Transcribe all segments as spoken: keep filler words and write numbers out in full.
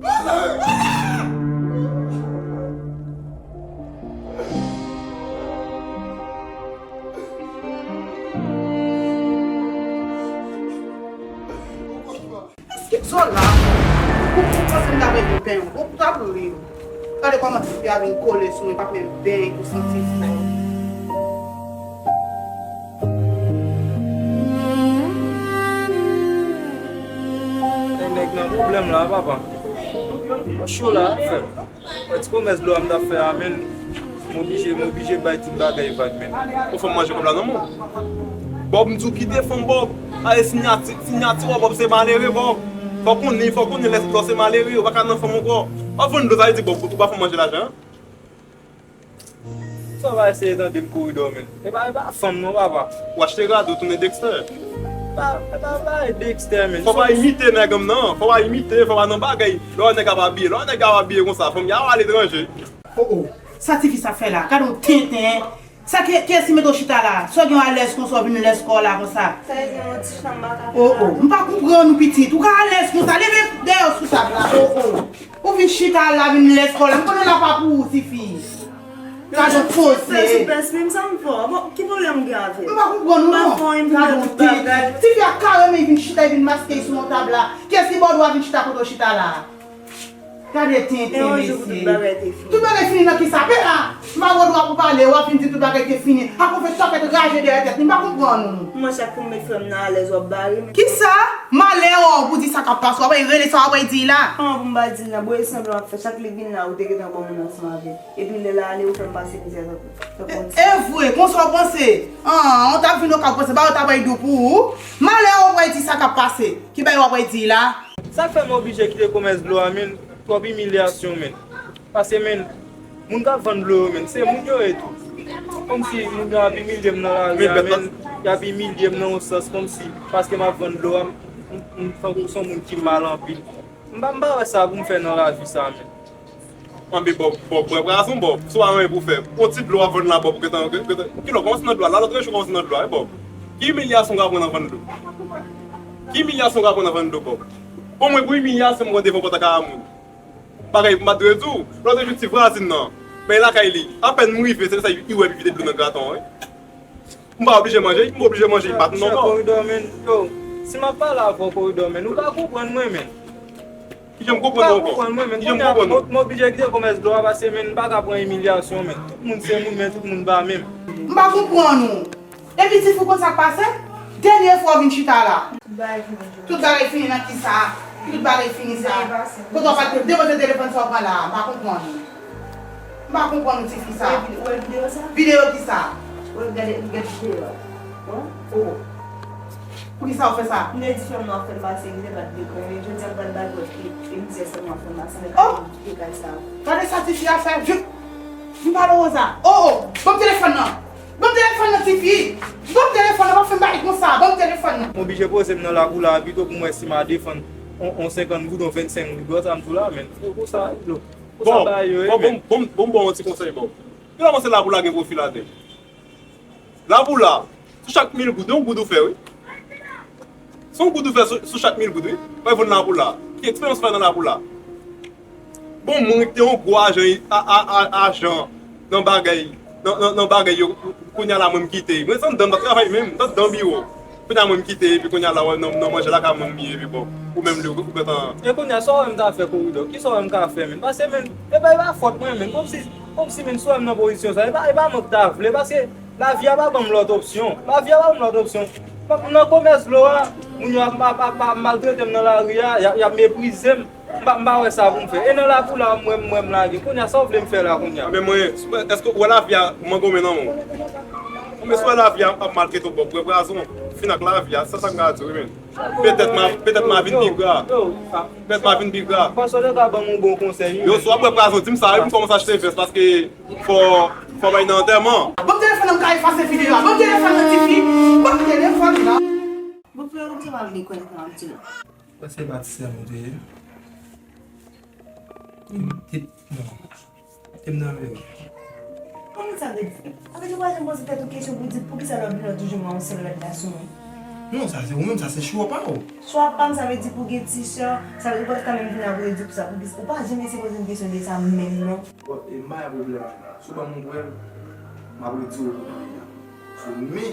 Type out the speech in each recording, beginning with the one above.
Èske Zola, ou, ou panse m ta pran yon penyen? Ou ta pran ri. Gade kòman tifi a vin kole sou mwen, pa menm penyen pou santi fò. Nèg nan pwoblèm la, papa. Mwen cho la, frè. Ti komès dlo a m t ap fè a, men m oblije, m oblije bay tout bagay vag, men. Ou fè m manje kòb la nan men w. Bob, m di w kite fanm, Bob. Ale sinyati, sinyati w, Bob, se malere, Bob. Fòk ou ni, fòk ou ni lè, lè w se malere, ou pa ka nan fanm ankò. W ap vann dlo, sa vle di, Bob, ou pa fè m manje lajan. Sa w pa eseye tande m kouri dòmi. E pa, e pa fanm non, papa. Ou achte rad, ou tounen Dexter. Pa, pa, pa, pa Dexter, men. Fò w pa imite nèg an m nan. Fò w pa imite, fò w pa nan bagay. Lè w wè nèg ap abiye, lè w wè nèg ap abiye konsa, fanm, y a w aletranje. O, o. Sa tifi sa fè la? Gade yon tenten. Sa ki, kiyès ki mete w chita la? Sa w gen w alèz konsa, w vin lèz kò w la konsa? Sa vle di yon ti chanm makak. O, o. M pa konprann ou, pitit. Ou ka alèz konsa. Leve dèyè w sou tab la. O, o. Ou vin chita la, vin lèz kò w la. M konnen la pa pou ou, tifi. Gade yon koze. Souples, souples, men sa m fè w? Bon, ki pwoblèm m gen avè w? M pa konprann ou non. M pa fè w anyen pou m fè tout bagay. Tifi a kare men vin chita, vin maske sou yon tab la. Kiyès ki ba w dwa vin chita kote w chita la? Gade tenten, mesye. E yon jou pou tout bagay te fini. Tout bagay fini nan kisa? Pè a, m pa ba w dwa pou pale, w ap vin di tout bagay te fini. Ak yon fè sa fèt raje dèyè tèt li, m pa konprann ou. Mwen, chak kou m met frè m nan alèz, w ap bare m. Kisa? Malè w pou di sa k ap pase, w ap rele sa w ap di la. Kòman pou m pa di l nan? Bon, e sanblan w ap fè, chak lè vin la, ou te gentan ban moun ansanm avè l. Epi lè l ale, ou fè m pase mizè tankou, tankou yon ti. E, e vre, konsa w panse? An, w t ap vin okap panse, bagay yo t ap bay dou pou ou. Malè w ap di sa k ap pase. Ki bagay w ap di la? Sa k fè m oblije kite komès dlo a, men, twòp imilyasyon, men. Paske, men, moun k ap vann dlo yo, men, se moun yo ye tou. Kòmsi moun yo ap imilye m nan lari a, men, y ap imilye m nan yon sans, kòmsi, paske m ap vann dlo a, m, m, m tankou se yon moun ki mal anpil. M pa, m pa wè sa pou m fè nan lavi sa, men. Anben, Bob, Bob, pran prazon, Bob. Si w pa gen anyen pou fè, yon ti dlo w ap vann la, Bob, gentan, gentan, kilè w kòmanse nan dlo a, la, lòt jou w kòmanse nan dlo a, wi, Bob. Ki imilyasyon w ka pran nan vann dlo? Ki imilyasyon w ka pran nan vann dlo, Bob? Bon, mwen, pou imilyasyon, m pran devan pòt a kay a moun. Bagay, m pa t dwe di w, lòt jou ti vwazin nan, men lakay li, apèn m rive, se sa li wè epi vide dlo nan graton an, wi. M pa oblije manje, m oblije manje, li pa t non, non. Koridò, men, yo, si m ap pale avè w, Koridò, men, ou ka konprann mwen, men. Kijan m konprann ou ankò? Ou ka konprann mwen, men. Kijan m konprann ou? M oblije kite komès dlo a, paske, men, m pa ka pran imilyasyon, men. Tout moun se moun, men tout moun pa menm. M pa konprann ou. Epi tifi, ou konn sa k pase? Dènye fwa w vin chita la. Tout bagay fini nan kisa? Tout bagay fini sa? Kote w pral depoze telefòn sa w pran la? M pa konprann ou. M pa konprann ou, tifi sa. Ou wè videyo sa? Videyo kisa? Ou gade, ou gade videyo a. Bon? O. Poukisa w fè sa? M te di frè m nan ap fè m pase, li te bat de kwen, men jodi a m pral bat lòt fi, e m di frè m nan ap fè m pase, men gade kay sa. Gade sa tifi a fè, vit! M pale Rosa. O, o! Ban m telefòn nan! Ban m telefòn nan, tifi! Ban m telefòn nan, pa fè m bagay konsa! Ban m telefòn nan! M oblije poze m nan lakou la a pito pou m wè si m a defann on, on senkant goud, on vennsenk goud, ou wè sa m di w la, men. Pou, pou sa, pou sa bagay yo ye, men. Bon, bon, bon, bon, bon, yon ti konsèy, bon. Yo kòmanse lakou la gen pwofi ladan l. Lakou la, sou chak mil goud, yon goud ou fè, wi. Se yon goud ou fè sou, sou chak mil goud, wi. Fè vann lakou la. Ki eksperyans ou fè nan lakou la? Bon, mwen te yon gwo ajan, a, a, a, ajan nan bagay, nan, nan, nan bagay yo, kounye a la mwen m kite. Mwen se anndan m t ap travay menm, m t anndan biwo. Kounye a mwen m kite, epi kounye a la, wè, nan, nan manje lakay mwen m ye, epi bon, ou menm li, ou gentan. E kounye a, sa w wè m ta fè, Koridò? Kisa w wè m ka fè, menm? Paske, menm, e pa, e pa fòt mwen, menm. Kòmsi, kòmsi, menm, si w wè m nan pozisyon sa, e pa, e pa mwen k ta vle, paske lavi a pa ban m lòt opsyon. Lavi a pa ban m lòt opsyon. M, m nan komès dlo a, moun yo ap, ap, ap, ap maltrete m nan lari a, y ap, y ap meprize m. M pa, m pa wè sa pou m fè. E nan lakou la, m wè, m wè m lage. Kounye a, sa w vle m fè la, kounye a? Men mwen, èske w wè lavi a mangonmen nan men w? Men si w wè lavi a ap maltrete w, Bob, pran prazon, fin ak lavi a, se sa m ka di w, wi, men. Petèt m a, petèt m a vin pi gra. Petèt m a vin pi gra. Panse w te ka ban m yon bon konsèy, wi. Yo, si w ap pran prazon, di m sa, wi, pou m kòmanse achte vès, paske fò, fò bay nan antèman. Ban m telefòn nan, m ka efase videyo a. Ban m telefòn nan, tifi. Ban m telefòn nan. Bon, frè, ou se pa vle kwè nan sa m ap di w. Sa se pa ti sè m ou te ye. Li te, non. Te m nan vle. Kòman sa vle di? Sa vle di ou pa janm poze tèt ou kesyon pou di poukisa lòt moun yo toujou wè yon sèl lòt gason, wi. Non, sa se ou menm, sa se chwa pa w. Chwa pa m, sa vle di pou gen ti sè, sa vle di ou pa t ka menm vin ap redi pou sa, pou ki, ou pa janm eseye poze m kesyon de sa menm non. Bon, e m pa gen pwoblèm. Si w ban m yon prèv, m ap redi w pou kounya. So, men,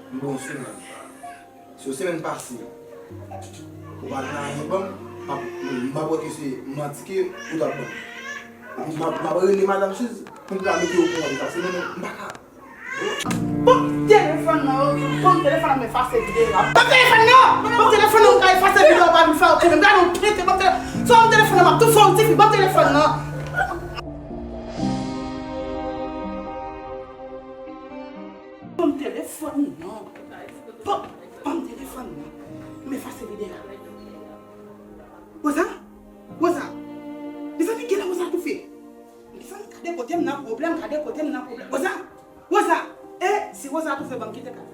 m ba w yon semèn. Si w semèn pase, ou pa gen anyen ban m, m ap, m ap wè ke se manti ke ou t ap ban m. Epi m ap, m ap rele madanm Suze pou m ka mete yo okouran de sa. Se mwen menm, m pa ka. Ban m telefòn nan, ban m telefòn nan, m efase videyo a. Ban m telefòn nan! Ban m telefòn nan, m ka efase videyo a, pa vin fè okenn. Gade yon pete, ban m telefòn. Sa ban m telefòn nan, m ap tou fè yon tifi, ban m telefòn nan. Ban m telefòn nan. Ban, ban m telefòn nan. M efase videyo a. Rosa! Rosa! Mezanmi, genlè Rosa toufe. Mezanmi, gade kote m nan pwoblèm, gade kote m nan pwoblèm. Rosa! Rosa! E, si Rosa toufe, ban m kite kay.